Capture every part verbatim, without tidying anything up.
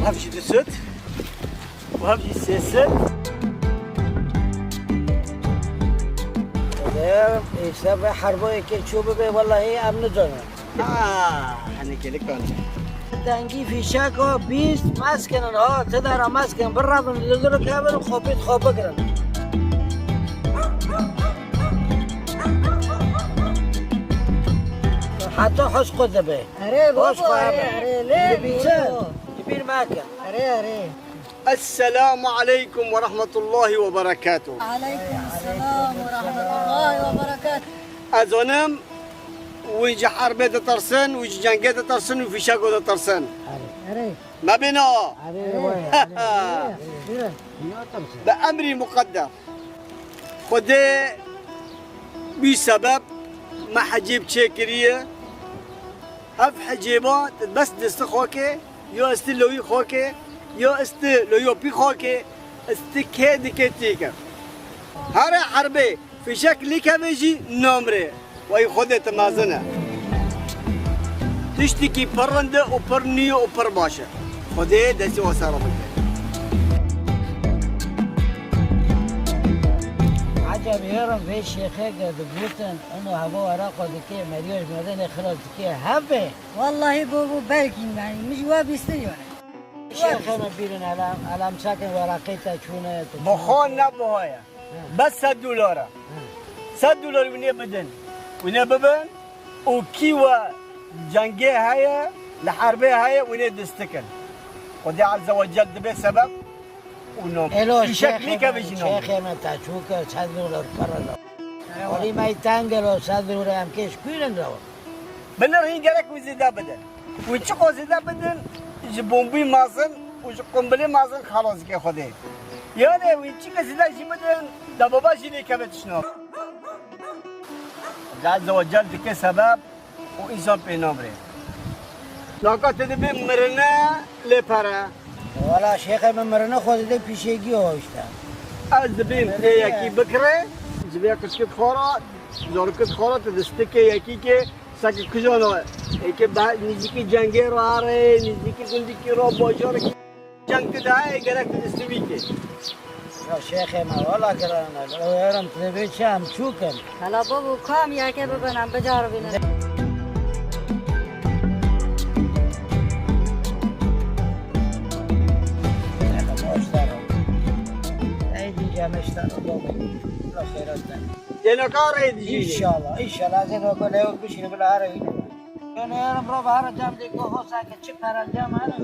Hev jî du sed. Û hev jî sê sed. Ê, îşte vê herboyekê çû bibe, wellahî em nizanin. Ah, henî kêlik bane. Dengî fîşeko bîst meskinin ha, ti dera meskinin, birevin li lir kevin û xopît xwe bigirin. Heta hoz xwe dibe. Erê, hoz baba, xwe erê, hebe. Erê, lê, lê, bîçe. Ji bîr meke. Erê, erê. Esselamu aleykum ve rahmetullahi ve berekatuh. Aleykum selam ve rahmetullahi ve berekatuh. Ez zanim wî ji herbê ditirsin, wî ji cengê ditirsin û fîşeko ditirsin. Erê. Mebîna. Erê, erê, erê. Bi emrî muqedder. Xwedê bî sebeb me hecêb çêkiriye. Ev hecêba bes desti xwe ke, yo esti loyî xwe ke, yo esti loyo pî xwe ke, esti kê dike tîke. Here herbê fişek lîkeve jî namrê. Wey Xwedê tu mezin e. Tiştekî pir rind e û pir nû ye û pir baş e. Xwedê destê we ser bike. Ecem herin vê şêxê ke digotin, ino heva were xwe dike, meriyo ji medenê xilas dike, hev be. Wellahî bo bo belkî, yani, min ji we bîstir yani. Şêxê me bîrin, elem, elem çekin weraqê te çûne, tu Bi xwe ne buha ye. Bes sed dolar e. Sed dolar wînê bidin. Wînê bibin û kî we cengê heye, li herbê heye, wînê distikin. Xwedê Azze ve Cel dibe sebeb û nom. Elo, fîşek şêxê lîkeve me, jî nom. Şêxê me te çû kir, sed dolar pir e. Erê, Welî me teng e, lo sed dolar em kêş kûrin re. Binir hîn gerek wî zêde bidin. Wî çiqo zêde bidin, ji bombî mezin û ji qumbilê mezin xelas dike Xwedê. Yanê wî çike zêde jî bidin, da baba jî lê keve tişna. Azze ve Cel dike sebeb û însan pê namrê. Naka te dibê mirine lê pere. Wala şêxê min mirine xwe dide pîşegî o işte. Ez dibêm tê yekî bikire, ji vê qişkit xora, zorkit xora, tu distikê yekî ke Seke kujan o, eke ba-, nêzîkî cengê re are, nêzîkî gundikî re, bajarekî ceng tu dayê, gerek tu destû bîkî. Ya şêxê me, wala giran e. Ew herim tu dibê çi em çûk in. Hela babo, kam yeke bibin, em bicaribînin. Şêxê me, ji te re. Ey dî, em ji te re, babo. Wala xêrat be. Têna karê dijî. Înşallah, înşallah. Ez ê weke lewek bişînim, bila here wî. Yanî, herim rava here cem dê ku hosa ke çi pere cem hene.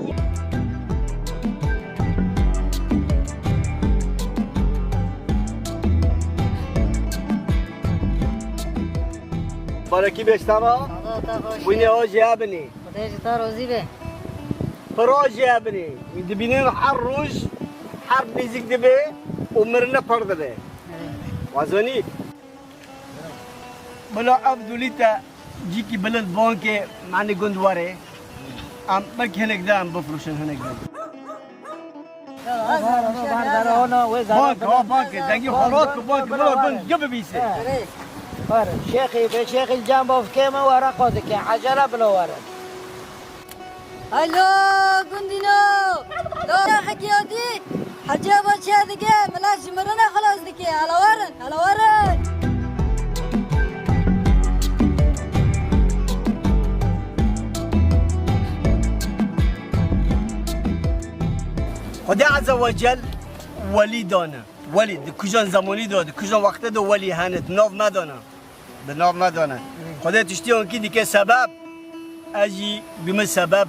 Barekî beştara. Allah te xweş. Bûne o jî hebinî. Xwedê ji te rozî be. Piro jî hebinî. Dibînin her roj herb nêzîk dibe û mirine pir dibe. Evet. Wazanî. Bila Abdulî te cîkî bilind bankê, manî gund were. Em belkî hinek de em bifroşin hinek de. Bank, ha, bank, dengê xwe rat ku bank, bila gund gi bibîse. Were, şêxî, bê şêxî li cem bavkê me were qo dike, ecele bila were. Alo, gundîno! Dora Hekîyatî, Hecî Eva çiya dike, milet ji mirine xilas dike. Hala werin, hala werin! Xwedê Azze ve Cel welî dane. Welî, di kujan zemanî de, di kujan wextê de welî hene, di nav me de ne. Di nav me de ne. Xwedê tiştî onkî dike sebeb, ez jî bîme sebeb,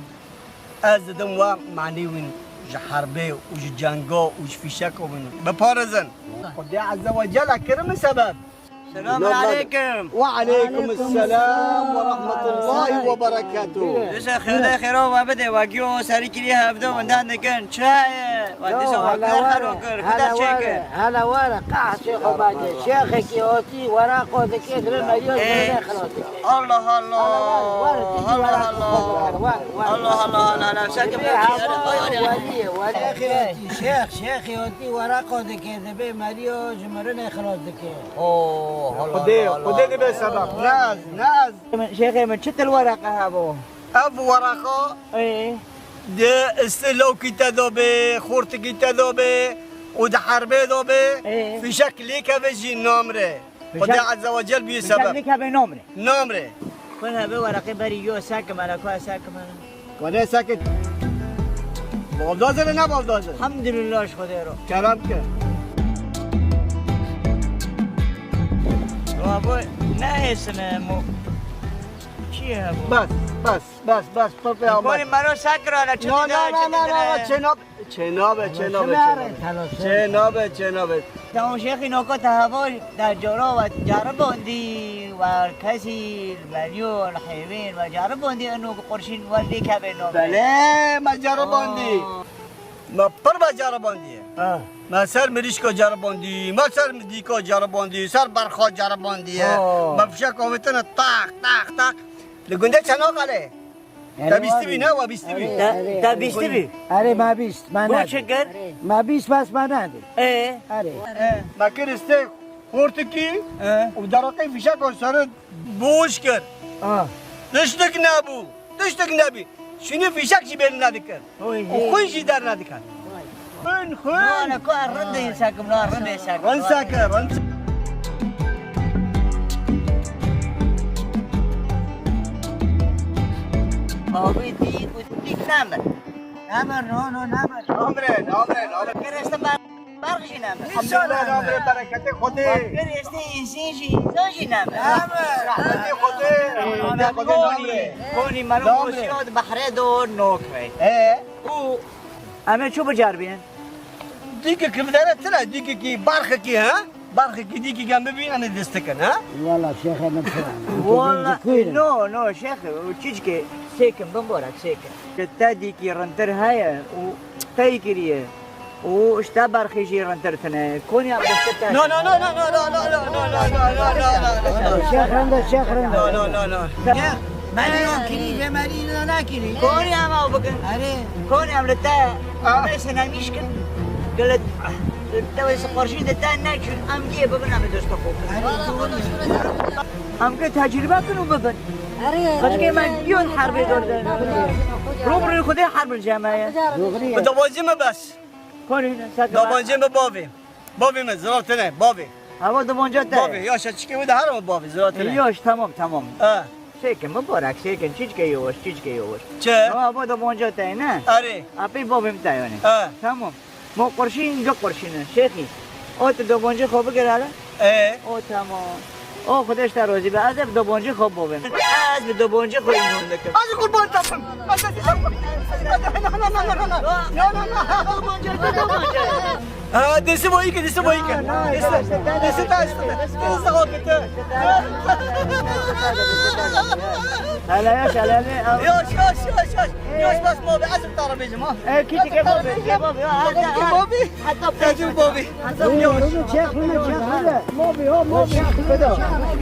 ez didim we manî wîn ji herbê û ji cenga û ji fîşeka wîn biparêzin. Xwedê Azze ve Celle kir min sebeb. Selamun aleykum. Ve aleykum selam ve rahmetullahi ve berekatuhu. Dişa xêrê xêra we bide, we giyo serî kirî hevdo windan dikin. Çaye, we dişa we kar xero kir, kuda çêkir. Hele were, hele were, qehçê xwe bade. Şêxekî hatî, weraqo dike, dilê meriyo, dilê xelatî. Allah Allah. Allah Allah. Allah Allah, Allah Allah. Şêxê hatî, şêxê hatî, weraqo dike, dilê meriyo, ji mirinê xelat dike. Oh, Allah Xwedê, Allah, Xwedê dibe sebeb. Naz, naz. Şêxê min, çi til wereqe hebû? Ev wereqa Ê. di istilokî te de be, xortikî te de be û di herbê de be, Ê. fîşek lêkeve jî namre. Xwedê Azze ve Cel bûye sebeb. Fîşek lêkeve namre. Namre. Xwe hebe wereqê berî yo sekim, hele ku sekim hele. Wele sakit. Baldazir ne baldazir? Elhamdülillah ji Xwedê ro. Kerem ke. Wa bu ne hêsine mo. Çi ye bu? Bas, bas, bas, bas, pir pê ama. Kori mero sakra ne, çi No, no, no, no, no, çênabe, çênabe, çênabe. Çênabe, çênabe. Tamam, şêxî noko te heval de coro ve caribandî ve kesî, meriyo, hêvên ve caribandî eno qurşîn ve lêkeve no. Belê, me caribandî. Me pir me caribandî. Ha. Me ser mirîşka caribandî, me ser dîka caribandî, ser berxa caribandî. Ha. Me fişek avêtine tak, tak, tak. Li gundê Çanaxalê. Te bîstibî, ne? We bîstibî. Te, te bîstibî? Erê, me bîst, me nedi. Çi kir? Me bîst, bes me nedi. Ê? Erê. Me kir istê xortikî û deraqê fîşeka sere boş kir. Ah. Tiştik nebû. Tiştik nebî. Şûnî fîşek jî bêl nedikir. Oy, û xwîn jî dernedikir. Xwîn, xwîn. No, ne ku rindê sekim, no, rindê sekim. Rind seke, rind. Bavê dîk û dîk nemir. Nemir, no, no, nemir. Namre, namre, namre. Kiriste ber-, berx jî nemir. Elhamdülillah, namre, bereketê Xwedê. Kiriste însîn jî, însan jî nemir. Nemir. Rahmetê Xwedê, rahmetê Xwedê namre. Konî mero Namre. Bosîya di behrê do nok re. He. Û em ê çi biceribînin? Dîkekî bidere tira, dîkekî barxekî, ha? Barxekî dîkekî em bibînin, em ê dest dikin, ha? Wala şêxê min tira. Wala, no, no, şêxê, û çiçkê sêkin, bin borak sêkin. Te dîkî rintir heye û tey kiriye. Û işte barxê jî rintir tine. Konî em dest dikin. No, no, no. Şêx rinde, şêx rinde. No, no, no, no. Ya, merî yo kirî, vê merî ne nakirî. Konî em ew bikin. Erê. Konî em li te. Ah. Em ê sinemîş kin. Gele, Te wê siparişî de te neçûn, em gê bibin, em ê dosta xwe. Em gê tecrübe kin û bibin. Xeşkê me giyon herbê dor de. Rû bi rûyê Xwedê herb li cem me ye. Bi dobancê me bes. Konî ne, seke. Dobancê me bavê. Bavê me, zira tine, bavê. Hava dobanca te. Bavê, yaşa çikê wê de her ama bavê, zira tine. Yaş, tamam, tamam. Ha. Şêkin, mibarek, şêkin, çiçke yavaş, çiçke yavaş. Çi? Hava dobanca te ne? Arê. Apê bavê me te yani. Ha. Tamam. Ma qurşîn, du qurşîn in, şêxî. O tu dobancê xwe bigir hele. Ee? O tamam. O Xwedê ji te razî be. Ez ê bi dobancê xwe bavêm. Ez bi dobancê xwe îmon dikim. Ez ê qurban te bim. Ez ê... Na, na, na, na, na, na. Na, na, na. Dobancê, tu dobancê. Ha, desi boyike, desi boyike. Desi, desi taştı. Desi hakiki. Hele yaş, hele ne? Yaş, yaş, yaş, yaş. Yaş, bas, bobî, ez bi te re bêjim, ha. E, kî dike bobî, dike bobî, ha, ha, ha. Bobî. Heta pêşin bobî. Heta pêşin. Rûnê çek, rûnê çek, rûnê. Bobî, ha, bobî. Bida.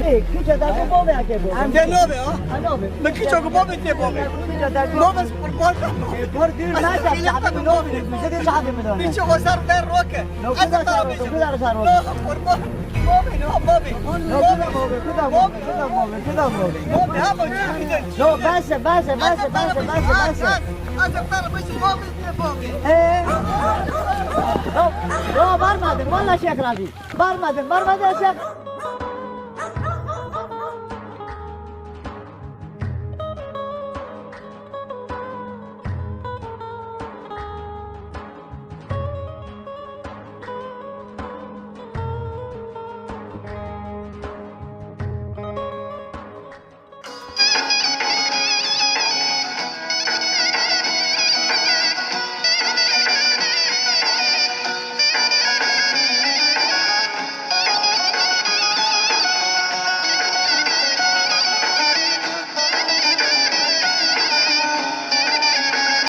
E, kî çeta ku bobî, ake bobî. Em de nobî, ha. Ha, nobî. Min kî çaku bobî te bobî. Kî çeta ku. Bobî, qurban. E, por dûr, ne çek, çek, nobî. Bize de çek, mi dane. Biço, o ser der roke. No, ez kuda te ser, kuda ser roke. No, qurban. Bobî, no, bobî. No, kuda bobî, kuda bobî, kuda bobî, kuda bobî. Bobî, ha, bobî, çi bidin? No, bes e, bes e, bes e, bes e, bes e, bes e. Ee? No, no, barmadin, valla Şêx Razî. Barmadin, barmadin Şêx.